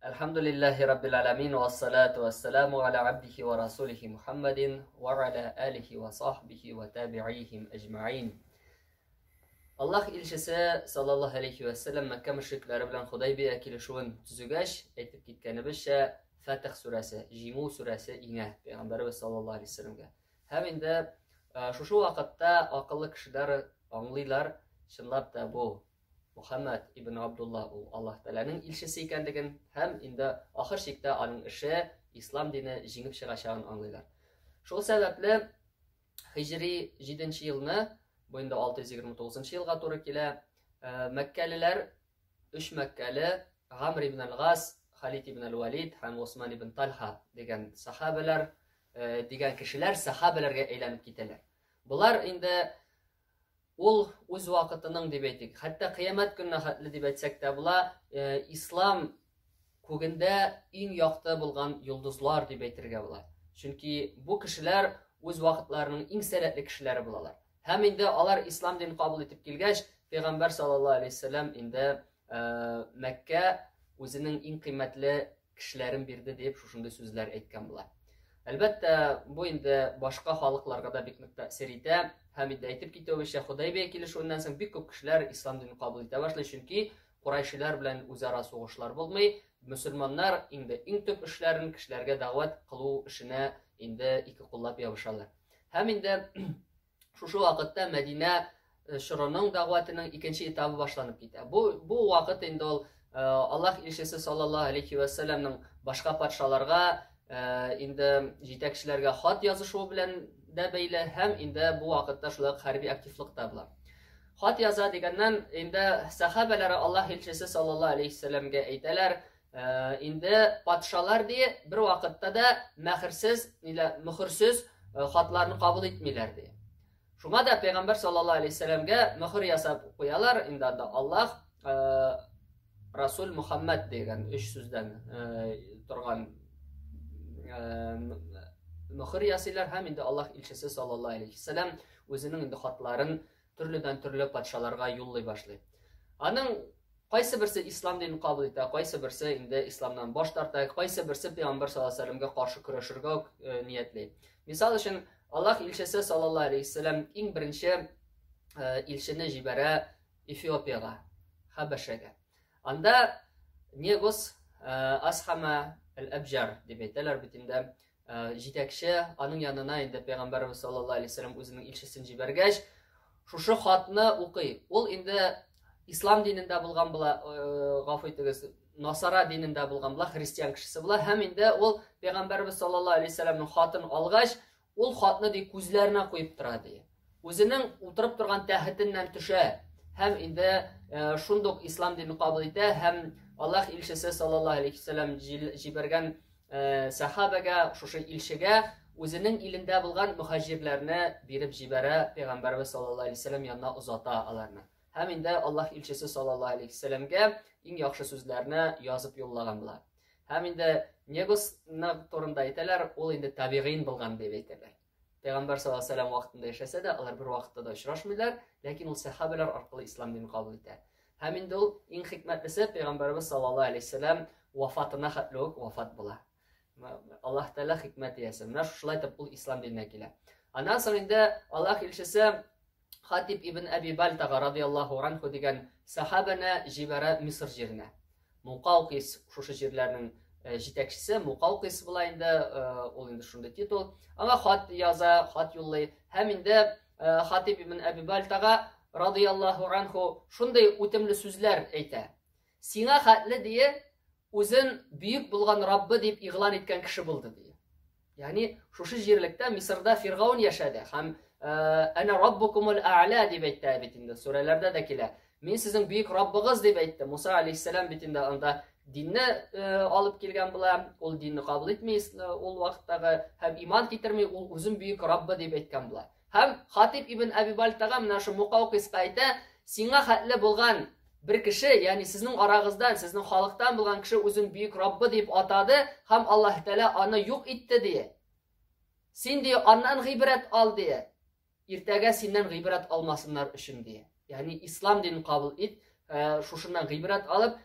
Әлхәмдүлилләһи раббил аламин вассалату вассаламу аля абдихи ва расулихи Мухаммадин ва аля алихи ва сахбихи ва табиихим әҗмәин. Аллаһ илчесе саллаллаһу алейхи ва сәлләм Мәккә мөшрикләре белән Худайбия килешүен төзегәч, әйтеп киткәнебезчә, Фәтх сүрәсе, Җиңү сүрәсе иңә пәйгамбәребез саллаллаһу алейхи ва сәлләмгә. Һәм инде шушы вакытта акыллы кешеләр аңлыйлар, чынлап та бу Мухаммад ибн Абдулла ул Аллаһ Тәгаләнең илчесе икәнлеген һәм инде ахыр чиктә аның эше ислам дине җиңеп чыгачагын аңлыйлар. Шул сәбәпле һиҗри 7 елны, бу инде 629 елга туры килә, э, мәккәлеләр, өч мәккәле Гамр ибн аль-Гас, Халид ибн аль-Валид һәм Усман ибн Тальха дигән сахабәләр, э, дигән кешеләр сахабәләргә әйләнеп китәләр. Болар инде Ул үз вакытының дип әйтик, хәтта кыямәт көненә хәтле дип әйтсәк тә була, э, ислам күгендә иң якты булган йолдызлар дип әйтергә була. Чөнки бу кешеләр үз вакытларының иң сәләтле кешеләре булалар. Һәм инде алар ислам динен кабул итеп килгәч, Пәйгамбәр саллаллаһу алейһи вәсәлләм инде э, Мәккә үзенең иң кыйммәтле кешеләрен бирде дип шушындый сүзләр әйткән була. Әлбәттә, бу инде башка халыкларга да бик нык тәэсир итә һәм инде әйтеп китүебезчә, Худайбия килешүеннән соң бик күп кешеләр ислам динен кабул итә башлый, чөнки курайшиләр белән үзара сугышлар булмый, мөселманнар инде иң төп эшләрен кешеләргә дәгъват кылу эшенә инде ике куллап ябышалар. Һәм инде Шушы вакытта Мәдинә э, чорының дәгъватының икенче этабы башланып китә. Бу бу вакыт инде ул э, Аллаһ илчесе саллаллаһу алейхи ва сәлламның башка патшаларга э, инде җитәкчеләргә хат язышуы белән дә бәйле һәм инде бу вакытта шулай ук хәрби активлык та була. Хат яза дигәннән инде сәхабәләре Аллаһ илчесе саллаллаһу алейхи сәлламгә әйтәләр, Инде патшалар ди бер вакытта да мәхерсез, нилә, мөхерсез хатларны кабул итмиләр ди. Шуңа да пәйгамбәр саллаллаһу алейһи вәсәлләмгә мөхер ясап куялар, инде анда Аллаһ, Расул Мухаммад дигән өч сүздән торган мөхер ясыйлар һәм инде Аллаһ илчесе саллаллаһу алейһи вәсәлләм үзенең инде хатларын төрледән төрле патшаларга юллый башлый. Аның кайсы берсе ислам динен кабул итә, кайсы берсе инде исламнан баш тарта, кайсы берсе пәйгамбәр саллаллаһу алейһи вәсәлләмгә каршы көрәшергә үк э, ниятли. Мисал өчен, Аллаһ илчесе саллаллаһу алейһи вәсәлләм иң беренче э, илчене җибәрә Эфиопиягә, Хәбәшәгә. Анда Негус э, Асхама әл-Әбҗар дип әйтәләр бит инде. Э, җитәкче аның янына инде пәйгамбәрбез саллаллаһу алейһи вәсәлләм үзенең илчесен җибәргәч, шушы хатны укый. Ул инде ислам динендә булган була, э, гафу итегез, насара динендә булган була, христиан кешесе була һәм инде ул пәйгамбәрбез саллаллаһу алейһи вәсәлләмнең хатын алгач, Ул хатны ди күзләренә куеп тора ди. Үзенең утырып торган тәхетеннән төшә һәм инде э, шундук ислам динен кабул итә һәм Аллаһ илчесе саллаллаһу алейхи вәсәлләм җибәргән э, сахабәгә, шушы илчегә үзенең илендә булган мөхаҗирләрне биреп җибәрә, пәйгамбәрбез саллаллаһу алейхи вәсәлләм янына озата аларны. Һәм инде Аллаһ илчесе саллаллаһу алейхи вәсәлләмгә иң яхшы сүзләрне язып юллаган була. Һәм инде Негусны турында әйтәләр, ул инде табигыйн булган дип әйтәләр. Пәйгамбәр саллаллаһу алейһи вәсәлләм вакытында яшәсә дә, алар бер вакытта да очрашмыйлар, ләкин ул сәхабәләр аркылы ислам динен кабул итә. Һәм инде ул иң хикмәтлесе пәйгамбәребез саллаллаһу алейһи вәсәлләм вафатына хәтле үк вафат була. Аллаһ Тәгалә хикмәт иясе. Менә шулай итеп ул ислам диненә килә. Аннан соң инде Аллаһ илчесе Хатиб ибн Әби Бальтага радияллаһу анху дигән сахабаны җибәрә Мисыр җиренә. Мукаукис шушы җирләрнең э, җитәкчесе Мукаукис була инде, э, ул инде шундый титул. Аңа хат яза, хат юллый һәм инде э, Хатиб ибн Әби Бальтага радияллаһу анху шундый үтемле сүзләр әйтә. Сиңа хәтле дие үзен бөек булган Раббы дип игълан иткән кеше булды дие. Ягъни шушы җирлектә Мисырда Фиргаун яшәде һәм әнә раббукумул а'ла дип әйтте бит инде сүрәләрдә дә килә. Мин сезнең бөек Раббыгыз дип әйтте. Муса алейхиссалам бит инде анда динне алып килгән була. Ул динне кабул итми ул вакыттагы һәм иман китерми, ул үзен бөек Раббы дип әйткән була. Һәм Хатиб ибн Әби Бальтага менә шу Мукаукиска әйтә, сиңа хәтле булган бер кеше, ягъни сезнең арагыздан, сезнең халыктан булган кеше үзен бөек Раббы дип атады һәм Аллаһ Тәгалә аны юк итте ди. Син ди, аннан гыйбрәт ал ди. Иртәгә синнән гыйбрәт алмасыннар өчен ди. Ягъни ислам динен кабул ит, э, шушыннан гыйбрәт алып,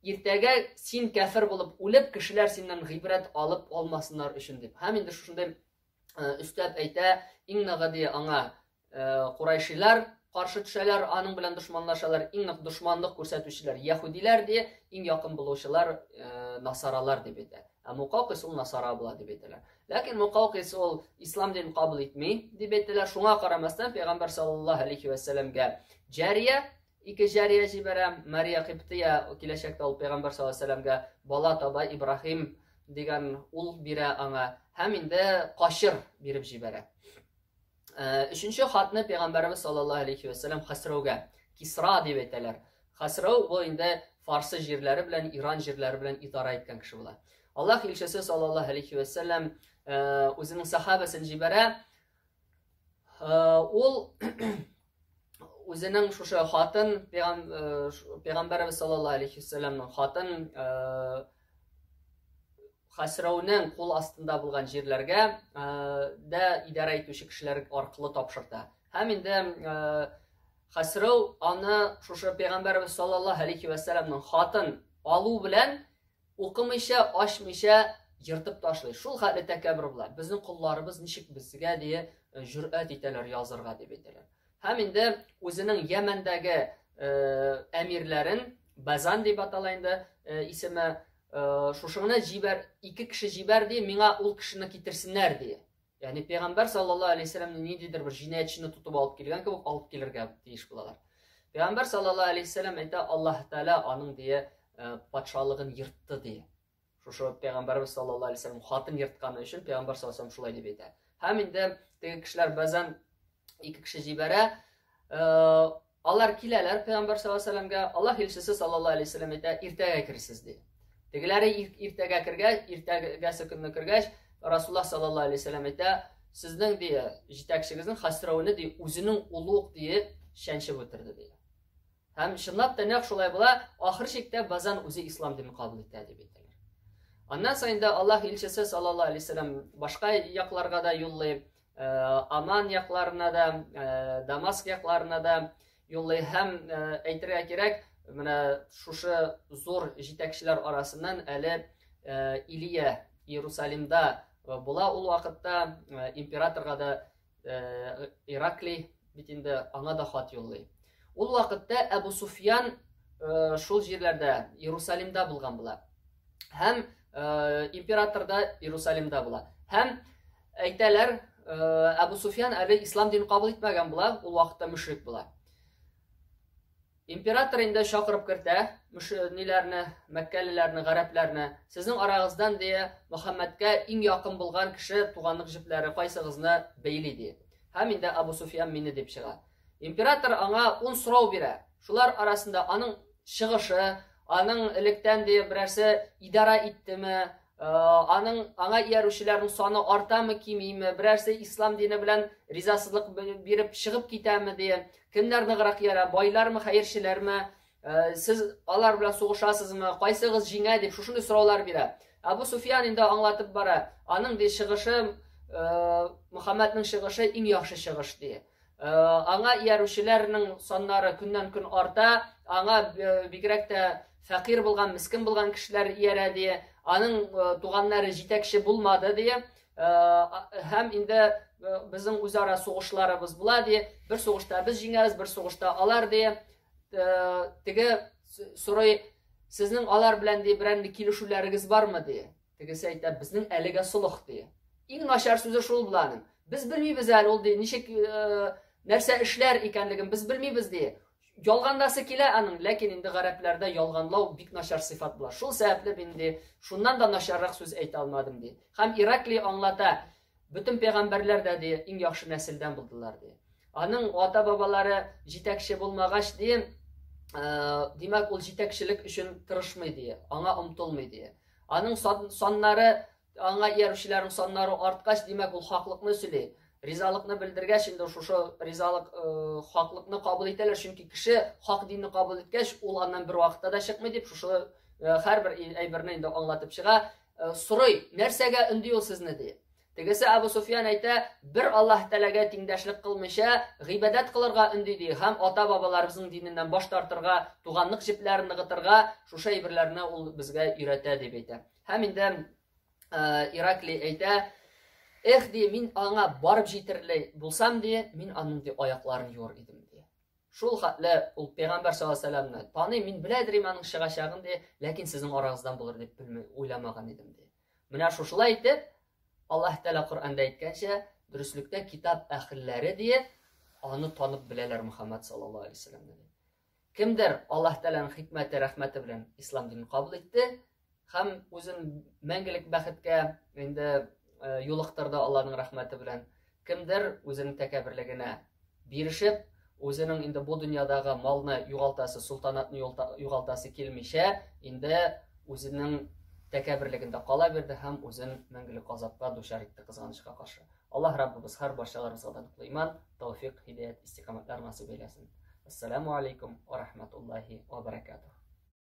Иртәгә син кәфер булып үлеп, кешеләр синнән гыйбрәт алып алмасыннар өчен дип. Һәм инде шушындай өстәп әйтә, иң ныгы ди аңа курайшилар каршы төшәләр, аның белән дошманлашалар, иң нык дошманлык күрсәтүчеләр яһүдиләр ди, иң якын булучылар насаралар дип әйтә. Ә Мукаукис ул насара була дип әйтәләр. Ләкин Мукаукис ул ислам динен кабул итми дип әйтәләр. Шуңа карамастан пәйгамбәр саллаллаһу алейхи вә сәлләмгә җәрия ике җәрия җибәрә. Мария Кыптыя киләчәктә ул пәйгамбәр саллаллаһу алейһи ва сәлләмгә бала таба, Ибраһим дигән ул бирә аңа һәм инде качыр биреп җибәрә. Өченче хатны пәйгамбәребез саллаллаһу алейһи ва сәлләм Хасрауга, Кисра дип әйтәләр. Хасрау бу инде Фарсы җирләре белән, Иран җирләре белән идара иткән кеше була. Аллаһ илчесе саллаллаһу алейһи ва сәлләм үзенең сахабасын җибәрә. Ул үзенең шушы хатын пәйгамбәребез саллаллаһу алейхи вәсәлләмнең хатын Хәсрәүнең кул астында булган җирләргә дә идарә итүче кешеләр аркылы тапшырта. Һәм инде Хәсрәү аны шушы пәйгамбәребез саллаллаһу алейхи вәсәлләмнең хатын алу белән Укымыйча, ачмыйча ертып ташлый. Шул хәтле тәкәббер була. Безнең колларыбыз ничек безгә дие җөрьәт итәләр язырга дип әйтәләр. Һәм инде үзенең Йәмәндәге әмирләрен Базан дип атала инде исеме, шушыңны җибәр, ике кеше җибәр ди, миңа ул кешене китерсеннәр ди. Ягъни пәйгамбәр саллаллаһу алейһи вәсәлләмне ниндидер бер җинаятьчене тотып алып килгән кебек алып килергә тиеш булалар. Пәйгамбәр саллаллаһу алейһи вәсәлләм әйтә, Аллаһ Тәгалә аның дие патшалыгын ертты ди. Шушы пәйгамбәрбез саллаллаһу алейһи вәсәлләм хатын ертканы өчен пәйгамбәр саллаллаһу алейһи вәсәлләм шулай дип әйтә. Һәм инде теге кешеләр бәзән ике кеше җибәрә. Алар киләләр пәйгамбәр саллаллаһу алейһи вәсәлләмгә. Аллаһ илчесе саллаллаһу алейһи вәсәлләм әйтә, иртәгә керсез ди. Тегеләре иртәгә кергәч, иртәгәсе көнне кергәч, Расуллаһ саллаллаһу алейһи вәсәлләм әйтә, сезнең ди җитәкчегезнең Хасрауны ди үзенең улы ук ди чәнчеп үтерде ди. Һәм чынлап та нәкъ шулай була, ахыр чиктә Базан үзе ислам динен кабул итә дип әйтәләр. Аннан соң инде Аллаһ илчесе саллаллаһу алейһи вәсәлләм башка якларга да юллый, Аман якларына да, Дамаск якларына да юллый һәм әйтергә кирәк, менә шушы зур җитәкчеләр арасыннан әле Илия Иерусалимда була ул вакытта императорга да Ираклий бит инде аңа да хат юллый. Ул вакытта Әбу Суфьян шул җирләрдә Иерусалимда булган була. Һәм император да Иерусалимда була. Һәм әйтәләр, Әбу Суфьян әле ислам динен кабул итмәгән була, ул вакытта мөшрик була. Император инде чакырып кертә ниләрне, мәккәлеләрне, гарәпләрне. Сезнең арагыздан дия Мөхәммәдкә иң якын булган кеше туганлык җепләре кайсыгызны бәйли ди. Һәм инде Абу Суфьян мине дип чыга. Император аңа 10 сорау бирә. Шулар арасында аның чыгышы, аның электән ди берәрсе идара иттеме, аның аңа иярүчеләрнең саны артамы, кимиме, берәрсе ислам дине белән ризасызлык биреп чыгып китәме ди, кемнәр ныграк иярә, байлармы, хәерчеләрме, сез алар белән сугышасызмы, кайсыгыз җиңә дип шушындый сораулар бирә. Абу Суфиян инде аңлатып бара, аның ди чыгышы, Мөхәммәднең чыгышы иң яхшы чыгыш ди. Аңа иярүчеләрнең саннары көннән-көн арта, аңа бигрәк тә фәкыйрь булган, мескен булган кешеләр иярә ди. Аның туганнары җитәкче булмады ди. Һәм инде безнең үзара сугышларыбыз була ди. Бер сугышта без җиңәбез, бер сугышта алар ди. Теге сорый, сезнең алар белән ди берәр килешүләрегез бармы ди. Тегесе әйтә, безнең әлегә солых ди. Иң начар сүзе шул була аның. Без белмибез әле ул ди, ничек нәрсә эшләр икәнлеген без белмибез ди. Ялганласы килә аның, ләкин инде гарәпләрдә ялганлау бик начар сыйфат була. Шул сәбәпле мин ди, шуннан да начаррак сүз әйтә алмадым ди. Һәм Ираклий аңлата, бөтен пәйгамбәрләр дә ди, иң яхшы нәселдән булдылар ди. Аның ата-бабалары җитәкче булмагач ди, димәк ул җитәкчелек өчен тырышмый ди, аңа омтылмый ди. Аның саннары, аңа иярүчеләрнең саннары арткач, димәк, ул хаклыкны сөйли. Ризалыкны белдергәч, инде шушы ризалык э, хаклыкны кабул итәләр, чөнки кеше хак динне кабул иткәч, ул аннан бер вакытта да чыкмый дип, шушы э, һәрбер әйберне инде аңлатып чыга. Э, сорый, нәрсәгә өнди ул сезне ди. Тегесе Абу Суфьян әйтә, бер Аллаһ Тәгаләгә тиңдәшлек кылмыйча, гыйбадәт кылырга өнди ди һәм ата-бабаларыбызның диненнән баш тартырга, туганлык җепләрен ныгытырга, шушы әйберләрне ул безгә өйрәтә дип әйтә. Һәм инде Ираклий әйтә, эх ди, мин аңа барып җитерлей булсам ди, мин аның ди аякларын юыр идем ди. Шул хәтле ул пәйгамбәр саллаллаһу алейһи вәсәлләмне таный, мин беләдер идем аның чыгачагын ди, ләкин сезнең арагыздан булыр дип белми, уйламаган идем ди. Менә шушылай итеп, Аллаһ Тәгалә Коръәндә әйткәнчә, дөреслектә китап әһелләре ди, аны танып беләләр Мөхәммәд саллаллаһу алейһи вәсәлләмне. Кемдер Аллаһ Тәгаләнең хикмәте, рәхмәте белән ислам динен кабул итте һәм үзен мәңгелек бәхеткә инде э, юлыктырды Аллаһның рәхмәте белән. Кемдер үзенең тәкәбберлегенә бирешеп, үзенең инде бу дөньядагы малны югалтасы, солтанатны югалтасы килмичә, инде үзенең тәкәбберлегендә кала бирде һәм үзен мәңгелек газапка дучар итте кызганычка каршы. Аллаһ Раббыбыз һәр барчаларыбызга да ныклы иман, тәүфик, һидәят, истикамәтләр насыйп әйләсен. Ассаламу алейкум ва рахматуллахи ва баракатух.